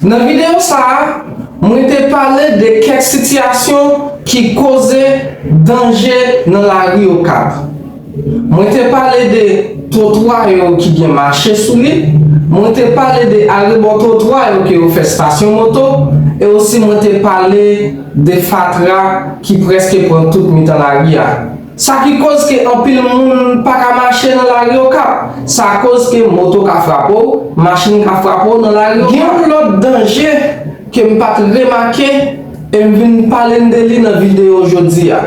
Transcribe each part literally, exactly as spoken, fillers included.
Nan videyo sa a, mwen te pale de kèk sitiyasyon ki koze danje nan lari Okap. Mwen te pale de twotwa yo ki gen mache sou li, mwen te pale de arebò twotwa yo ke yo fè estasyon moto, e osi mwen te pale de fatra ki prèske pran tout mitan lari a. Sa ki koz ke anpil moun pa ka mache nan lari Okap. Sa koz ke moto ka frape w, machin ka frape w nan lari Okap. Gen yon lòt danje ke m pa t remake e m vin pale n de li nan videyo jodi a.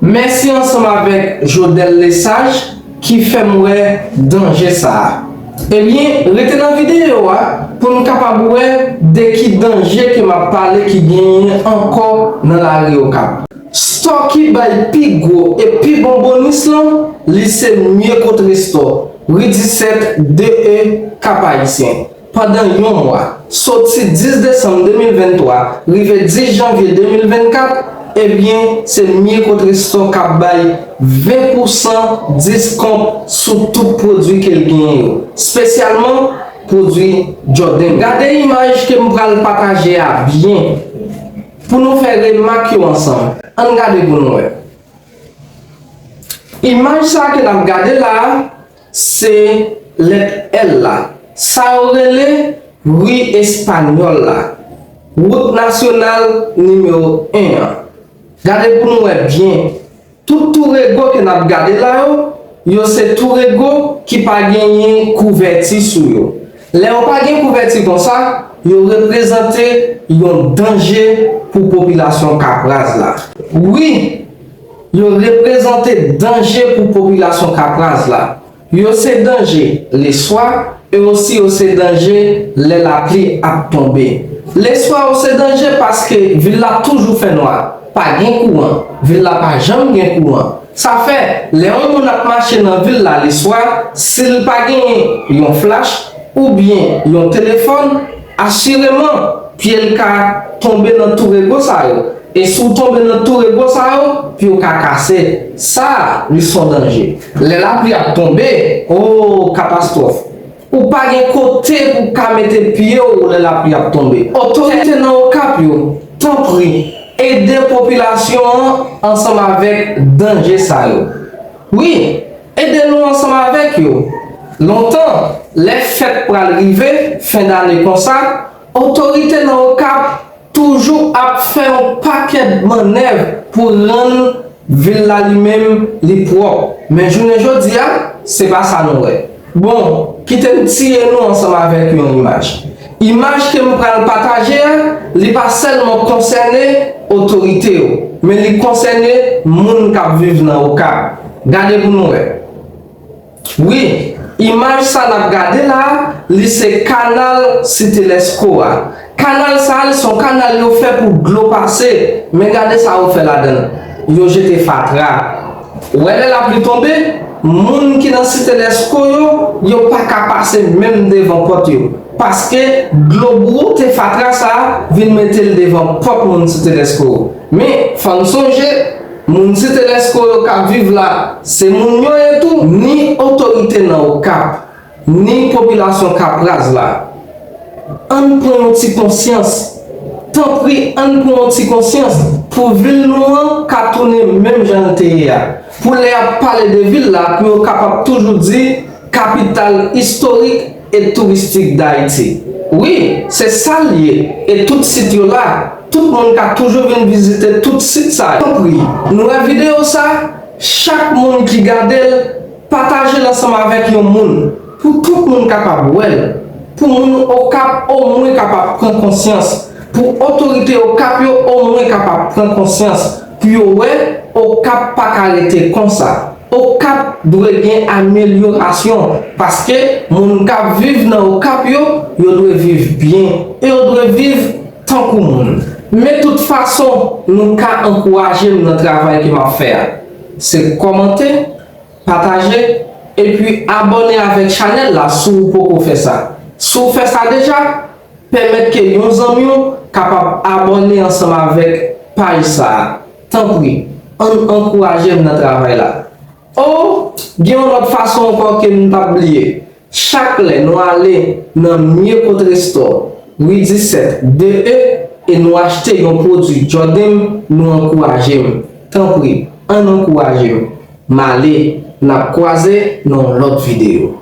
Mèsi ansanm avèk Jodel Lesage ki fè m wè danje sa a. Ebyen, rete nan videyo a pou n kapab wè de ki danje ke m ap pale ki genyen ankò nan lari Okap. Store ki bay pi gwo e pi bon bonis lan, li se Mieux Coûte Restore, ri disèt, de e, Kap Ayisyen. Pandan yon mwa, soti dis desanm de mil venntwa rive dis janvye de mil vennkat, ebyen, se Mieux Coûte Restore k ap bay ven pousan diskont sou tout pwodui ke l genyen yo, espesyalman pwodui Jordan. Gade imaj ke m pral pataje a byen pou nou fè remak yo ansanm. Ann gade pou nou wè. Imaj sa a ke n ap gade la a, se lèt L la. Sa yo rele ri Espanyòl la, wout nasyonal nimewo en an. Gade pou nou wè byen. Tout tourego ke n ap gade la yo, yo se tourego ki pa genyen kouvèti sou yo. Lè yo pa gen kouvèti konsa, yo reprezante yon danje pou popilasyon Kapraz la. Wi, yo reprezante danje pou popilasyon Kapraz la. Yo se danje leswa e osi yo se danje lè lapli ap tonbe. Leswa yo se danje paske vil la toujou fè nwa, pa gen kouran, vil la pa janm gen kouran. Sa fè, lè yon moun ap mache nan vil la leswa, si l pa genyen yon flach oubyen yon telefòn, asireman, pye l ka tonbe nan tourego sa yo. E si w tonbe nan tourego sa yo, pye w ka kase. Sa, li se yon danje. Lè lapli ap tonbe, o, katastwòf! Ou pa gen kote pou w ka mete pye w lè lapli ap tonbe. Otorite nan Okap yo, tanpri, ede popilasyon an ansanm avèk danje sa yo. Wi, ede nou ansanm avèk yo. Lontan, lè fèt pral rive, fen dane konsa, otorite nan Okap toujou ap fè yon pakèt mannèv pou rann vil la li menm li pwòp. Men jounen jodi a, se pa sa nou wè. Bon, kite m tiye nou ansanm avèk yon imaj. Imaj ke m pral pataje a, li pa sèlman konsène otorite yo, men li konsène moun k ap viv nan Okap. Gade pou nou wè. Wi, imaj sa n ap gade la a, li se kanal Site Lèsko a. Kanal sa a, li se yon kanal yo fè pou dlo pase, men gade sa yo fè ladan l. Yo jete fatra. Ou wè lè lapli tonbe, moun ki nan Site Lèsko yo, yo pa ka pase menm devan pòt yo. Paske dlo bwote fatra sa a vin mete l devan pòt moun Site Lèsko yo. Men, fò n sonje, moun Site Lèsko yo k ap viv la, se moun yo ye tou, ni otorite nan Okap, ni popilasyon Kapraz la. Ann pran yon ti konsyans. Tanpri, ann pran yon ti konsyans pou vil nou an ka tounen menm jan l te ye a. Pou lè y ap pale de vil la, pou yo kapab toujou di kapital istorik e touristik Dayiti. Wi, se sa l ye, e tout sit yo la, tout moun ka toujou vin vizite tout sit sa yo. Tanpri, nou wè videyo sa, chak moun ki gade l, pataje l ansanm avèk yon moun, pou tout moun kapab wè l, pou moun Okap omwen kapab pran konsyans, pou otorite Okap yo omwen kapab pran konsyans, pou yo wè Okap pa ka rete konsa. Okap dwe gen amelyorasyon, paske moun k ap viv nan Okap yo, yo dwe viv byen, e yo dwe viv tankou moun. Men tout fason nou ka ankouraje m nan travay ke m ap fè a, se kòmante, pataje, epi abòne avèk chanèl la si w poko fè sa. Si w fè sa deja, pèmèt ke yon zanmi w kapab abòne ansanm avèk paj sa a. Tanpri, ann ankouraje m nan travay la. O, gen yon lòt fason ankò ke m t ap bliye. Chak lè nou ale nan Mieux Coûte Restore, Wi disèt, de e, e nou achte yon pwodui Jordan, nou ankouraje m. Tanpri, ann ankouraje m. M ale, n ap kwaze nan yon lòt videyo.